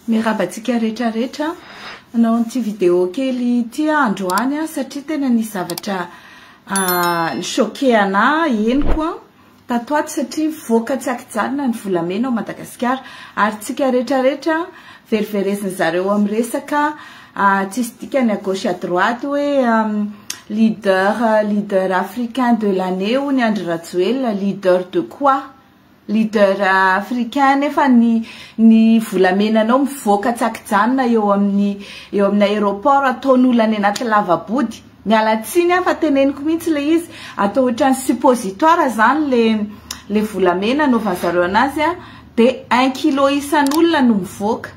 Miarahaba antsika rehetra rehetra. Hanao an'ity vidéo kely ity aho androany satria tena nisy zavatra ni-choquer anah henoko an tato ato satria mivoaka tsy ankijanona ny volamena ao Madagasikara ary tsika rehetra rehetra veriverezin'ny zareo amin'ny resaka tsisy dikany à gauche à droite hoe leader leader africain de l'année hono i Andry Rajoelina, leader de quoi? Leader africain nefa ny ny volamenanao mivoaka tsy ankijanona eo amin'ny eo amin'ny aéroport ataon'olona any anaty lava-body. Miala tsiny aho fa teneniko mihitsy ilay izy, atao ohatran'ny suppositoire zany le le volamena anaovan'ny zareo anazy an, de un kilo isan'olona no mivoaka.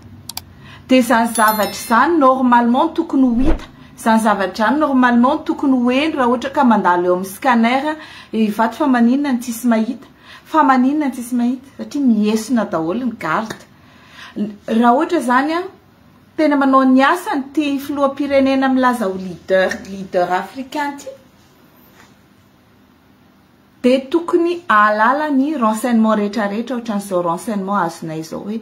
De izany zavatra izany normalement tokony ho hita, izany zavatra izany normalement tokony ho heno raha ohatra ka mandalo eo amin'ny scanner eo Ivato fa maninona no tsisy mahita? Fa maninona no tsisy mahita? Satria miesona daholo ny garde. Raha ohatra izany an, tena manao ny asany ity filoham-pirenena milaza ho leader, leader africain ity, dia tokony ahalala ny renseignement rehetra rehetra ohatran'izao renseignement azonay izao hoe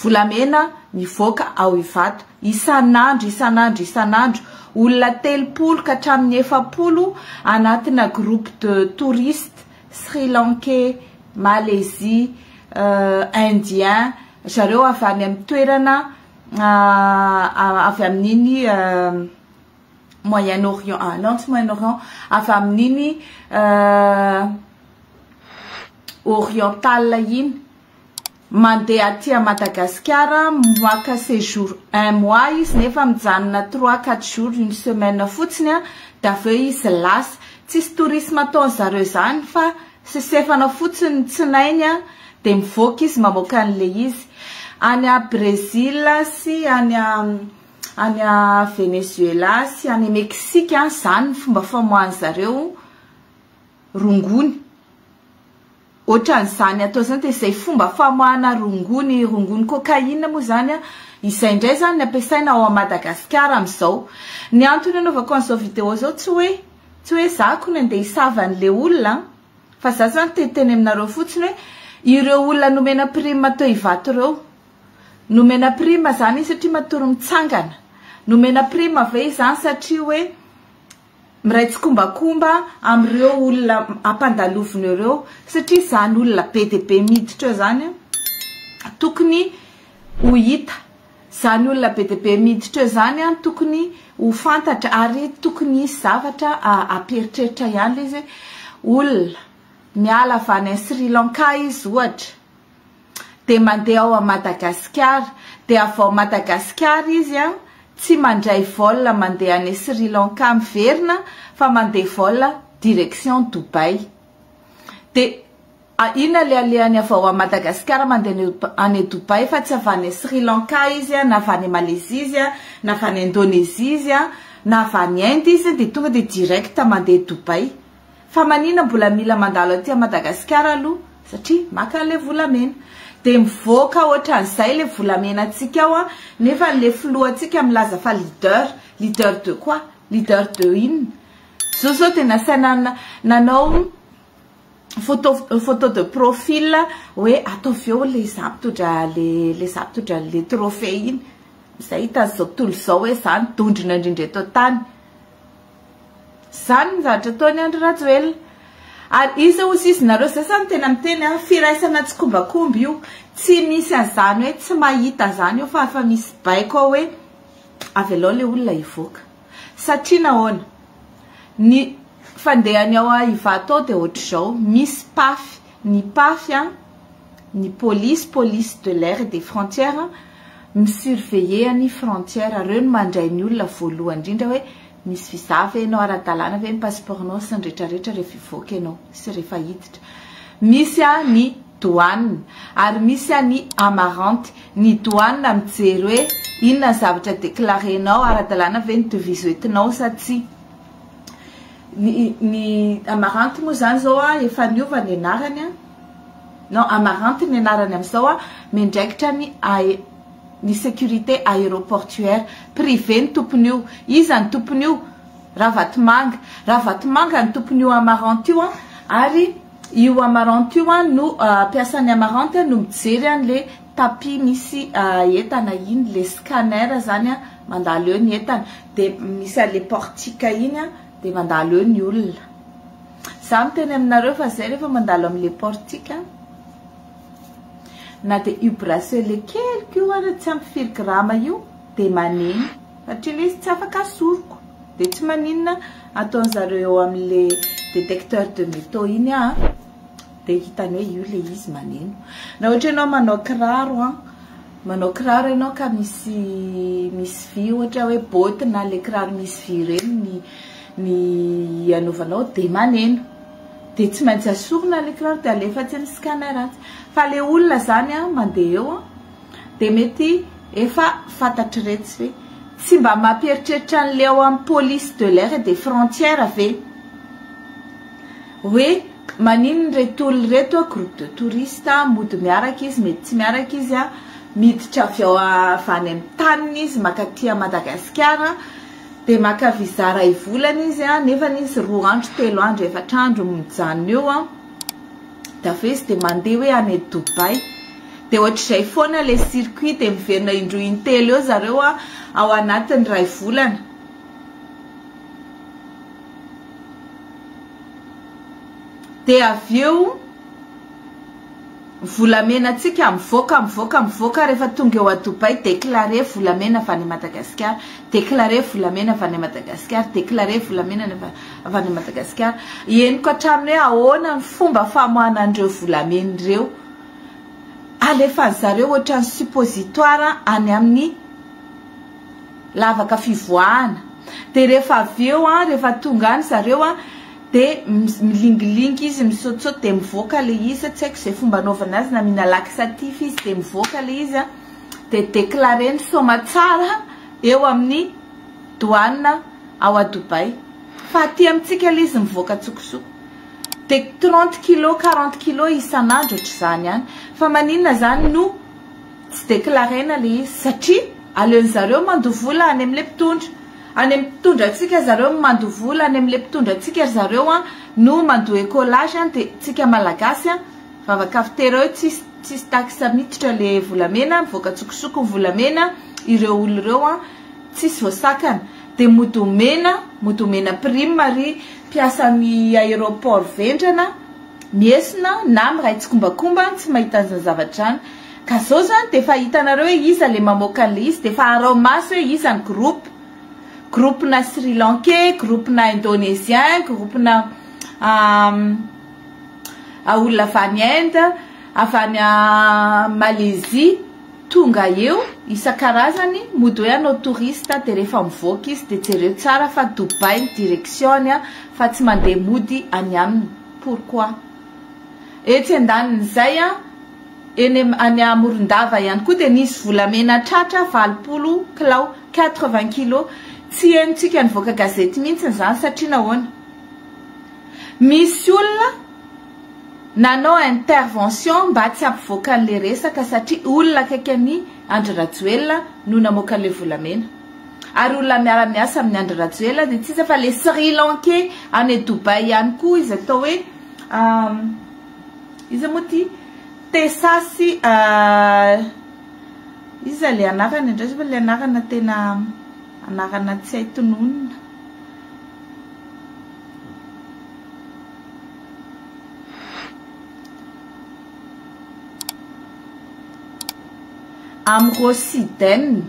volamena mivoaka ao Ivato isan'andro isan'andro isan'andro olona 30 ka hatramin'ny 40 anatina groupe de touristes Sri Lankais, Malaisie, Indien, zareo avy any amin'ny toerana avy amin'iny Moyen Orient, ah non tsy Moyen Orient, avy amin'iny Oriental iny, mandeha aty à Madagasikara maka séjour un mois izy nefa mijanona trois quatre jours une semaine fotsiny an, dia avy eo izy lasa, tsisy tourisme ataon'zareo izany fa sesefana fotsiny ny tsinainy an, dia mivoaka izy mamoaka an'ilay izy, any à Brésil sy any à Any Venezuela sy any Mexique zany ny fomba famoahan'zareo rongony. Ohatran'izany atao zany dia izay fomba famoahana rongony, rongony cocaïne moa zany, izay indray zany ny ampiasaina ao Madagasikara amin'izao. Ny antony anaovako an'izao vidéo izao tsy hoe tsy hoe za kony andeha hisava an'le olona fa za zany te hiteny aminareo fotsiny hoe ireo olona nomena prime teo Ivato ireo, Nomena prime zany izy satria matory mitsangana. Nomena prime ve izany satria hoe miray tsikombakomba amin'ireo olona ampandalovina ireo? Satria izany olona be dia be miditra eo izany tokony ho hita. Izany olona be dia be miditra eo izany tokony ho fantatra ary tokony hisy zavatra hampieritreritra ihany ilay izy hoe olona miala avy any Sri Lanka izy ohatra. dia mandeha ao a Madagasikara, dia avy ao Madagasikara izy an, tsy mandray vol mandeha any Sri Lanka miverina fa mandeha vol direction Dubaï. Dia inona le alehany avy ao a Madagasikara mandeha any Dubaï fa tsy avy any Sri Lanka izy an, na avy any Malaisie izy an, na avy any Indonésie izy an, na avy any Inde izy dia tonga dia direct mandeha Dubaï. Fa manina mbola mila mandalo aty Madagasikara aloha satria maka an'ilay volamena. Dia mivoaka ohatran'izay ilay volamenantsika ao an, nefa ilay filohantsika milaza fa leader, leader de quoi? Leader de inona? Zao zao dia nasaina nanao photo photo de profil hoe ataovy eo ilay izaho mitondra ilay izaho mitondra an'ilay trophée iny. Izay hitan'izao tontolo izao hoe izaho no dondrona indrindra eto an-tany. Zany ny zavatra ataony Andry Rajoelina. Ary iza ozy izy nareo zay sa no tena miteny a, firaisana tsikombakomba io, tsy misy an'izany hoe tsy mahita zany eo fa efa misy baiko ao hoe avelao le olona hivoaka. Satria nahoana? Ny fandehany ao Ivato ao dia ohatr'izao, misy pafy, ny pafy an, ny polisy, police de l'air et des frontières, mi-surveiller ny frontière, reo no mandray ny olona voalohany indrindra hoe misy visa ve ianao, ara-dalàna ve ny passeport-nao sy ny retraretra rehefa hivoaka ianao sy rehefa hiditra. Misy ny douane ary misy ny amarante, ny douane mijery hoe inona ny zavatra déclaré-nao, ara-dalàna ve ny devise hoentinao sa tsia. Ny ny amarante moa izany izao efa niova ny anarany an, non amarante ny anarany amin'izao an, miandraikitra ny ny sécurité aéroportuaire, privé ny tompon'io, iza ny tompon'io? Ravatomanga, Ravatomanga ny tompon'io amarante io an, ary io amarante io an no mpiasan'ny amarante no mijery an'le. tapis misy entana iny, le scanner zany a, mandalo eo ny entana, de misy an'le portique iny a, de mandalo eo ny olona. Za miteny aminareo fa zay rehefa mandalo amin'le portique, na de io bracelet keliko io ary tsy ampy firy grama io, de maneno, satria le izy tsy afaka asoriko, de tsy maninona ataon'zareo eo amin'le détecteur de métaux iny a, de hitany hoe io le izy maneno. Na ohatra ianao manao kiraro a, manao kiraro ianao ka misy vy, ohatra hoe botte na le kiraro misy vy ireny ny anaovanao, de maneno, de tsy maintsy asorina le kiraro, de alefa tsy amin'ny scanner atsy. Fa le olona zany a mandeha eo a, de mety efa fantatry retsy ve, tsy mba mampieritreritra an'le ao amin'ny police de l'air et des frontières ve hoe maninona reto olona reto a, groupe de touristes mody miaraka izy, mety tsy miaraka izy a, miditra avy ao avy any amin'ny taniny izy makaty a Madagasikara, de maka visa ray volana izy a, nefa izy 2 andro, 3 andro, 4 andro mijanona eo a, de avy eo izy de mandeha hoe any Dubaï, de ohatr'izay foana le circuit, de miverina indroa intelo eo zareo a ao anatin'ny ray volana. De avy eo volamena antsika mivoaka, mivoaka, mivoaka, rehefa tonga eo a Dubaï, déclaré volamena avy any Madagasikara, déclaré volamena avy any Madagasikara, déclaré volamena avy any Madagasikara. Henoko hatramin'ny hoe ahoana ny fomba famoahana an'ireo volamena ireo, alefan'ny zareo ohatran'ny suppositoire any amin'ny lavaka fivoahana. De rehefa avy eo a, rehefa tonga any zareo a, de milingilingy izy, misaotsaoty, de mivoaka le izy, tsy haiko izay fomba anaovana azy, na mihina laxatif izy, de mivoaka le izy a, de déclaré ny soma tsara eo amin'ny douane ao a Dubaï. Fa aty amintsika le izy mivoaka tsokosoko, de 30 kilo, 40 kilo isan'andro ohatr'izany ihany. Fa maninona zany no tsy déclarena le izy? Satria aleon'ny zareo mandoa vola any amin'le mpitondra, any amin'ny mpitondra antsika zareo mandoa vola, any amin'le mpitondra antsika ry zareo a no mandoa écolage a, de tsika malagasy a vavaka fitera eo, tsisy taxe miditra le volamena, mivoaka tsokosoko ny volamena, ireo olona ireo a tsisy voasakana, de modomena prime ry mpiasan'ny aéroport vendrana miesona na miray tsikombakomba tsy mahita an'izany zavatra izany. Ka zao zany de efa hitanareo hoe iza le mamoaka an'le izy, de efa arao maso hoe iza ny groupe, groupe na Sri Lankais, groupe na Indonésien, groupe na olona avy any Inde, avy any Malaisie, tonga eo isan-karazany, mody hoe hanao touriste, de rehefa mivoaka izy de jereo tsara fa Dubaï ny direction-ny a, fa tsy mandeha mody any aminy. Pourquoi? Etsy andanin'izay a, eny any Morondava ihany koa de nisy volamena tratra 80 kilao, 80 kilos. Tsy henontsika nivoaka gazety mihitsy izany satria nahoana? Misy olona nanao intervention mba tsy hampivoaka an'le resaka satria olona akaiky an'i Andry Rajoelina no namoaka an'le volamena. Ary olona miara-miasa amin'ny Andry Rajoelina dia tsy iza fa le Sri Lankais any Dubaï ihany koa izy atao hoe iza moa ty? Tesasy, iza le anarana indray fa le anarana tena anarana tsy hay tononina. Amrosiden,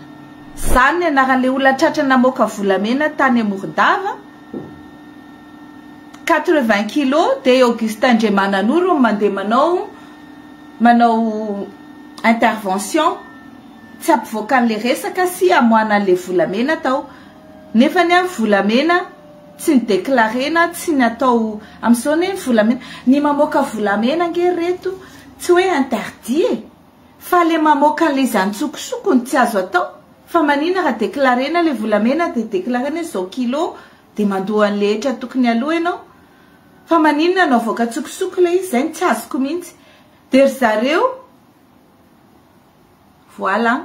zany ny anaran'le olona tratra namoaka volamena tany Morondava, 80 kilos, de Augustin Andriamananoro no mandeha manao intervention tsy hampivoaka an'le resaka sy hamoahana an'le volamena tao. Nefa ny volamena tsy ny déclarena, tsy ny atao amin'izao ny volamena. Ny mamoaka volamena ange reto tsy hoe interdit e, fa le mamoaka an'le izy antsokosoko no tsy azo atao. Fa maninona raha déclarena le volamena de déclarena hoe zao kilo, de mandoa an'le hetra tokony aloha ianao. Fa maninona no avoaka antsokosoko le izy, zay no tsy azoko mihitsy. De ry zareo, voilà,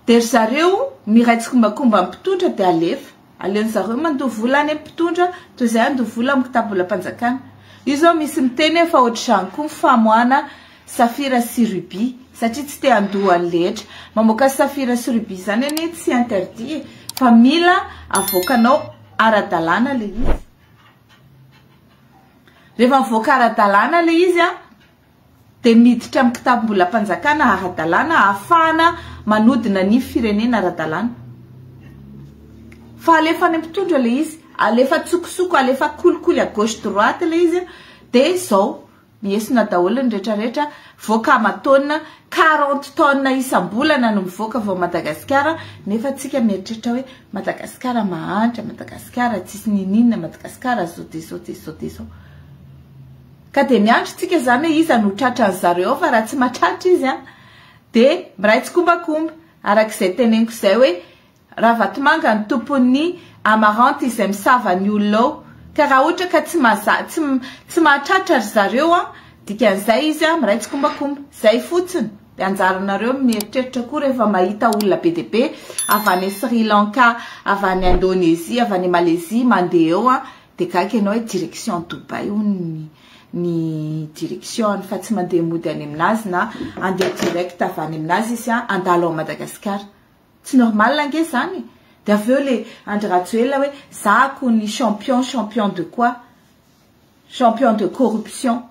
de ry zareo miray tsikombakomba amin'ny mpitondra de alefa. Aleon'ny zareo mandoa vola any amin'ny mpitondra toy izay handoa vola amin'ny kitabolam-panjakana. Io zao misy miteny hoe fa ohatr'izany koa ny famoahana safira sy rubis. Satria tsy te handoa an'le hetra. Mamoaka safira sy rubis zany anie tsy interdit e, fa mila avoakanao ara-dalàna le izy. Rehefa mivoaka ara-dalàna le izy an, dia miditra amin'ny kitapom-bolam-panjakana ara-dalàna ahafahana manodina ny firenena ara-dalàna. Fa alefa any mpitondra le izy, alefa tsokosoko, alefa kolikoly à gauche droite le izy, dia zao miesona daholo ny rehetrarehetra, voaka aman-taonina, 40 tonnes isam-bolana no mivoaka vao Madagasikara, nefa tsika mieritreritra hoe Madagasikara mahantra, Madagasikara tsisy nininona, Madagasikara zao de zao de zao de zao. Ka de miandry tsika zany hoe iza no tratra ny zareo ao, fa raha tsy mahatratra izy a, de miray tsikombakomba arak'izay teneniko izay hoe Ravatomanga ny tompon'ny Amarante izay misava ny olona ao, ka raha ohatra ka tsy maza tsy tsy mahatratra ry zareo a, dikan'izay izy a miray tsikombakomba zay fotsiny. De anjaranareo mieritreritra koa rehefa mahita olona be dia be avy any Sri Lanka, avy any Indonésie, avy any Malaisie mandeha eo a, de gaga ianao hoe direction Dubaï hono ny direction fa tsy mandeha mody any aminazy na andeha direct avy any aminazy izy a andalo ao Madagasikara. Tsy normal ange zany. De avy eo le Andry Rajoelina hoe zako ny champion. Champion de quoi? Champion de corruption.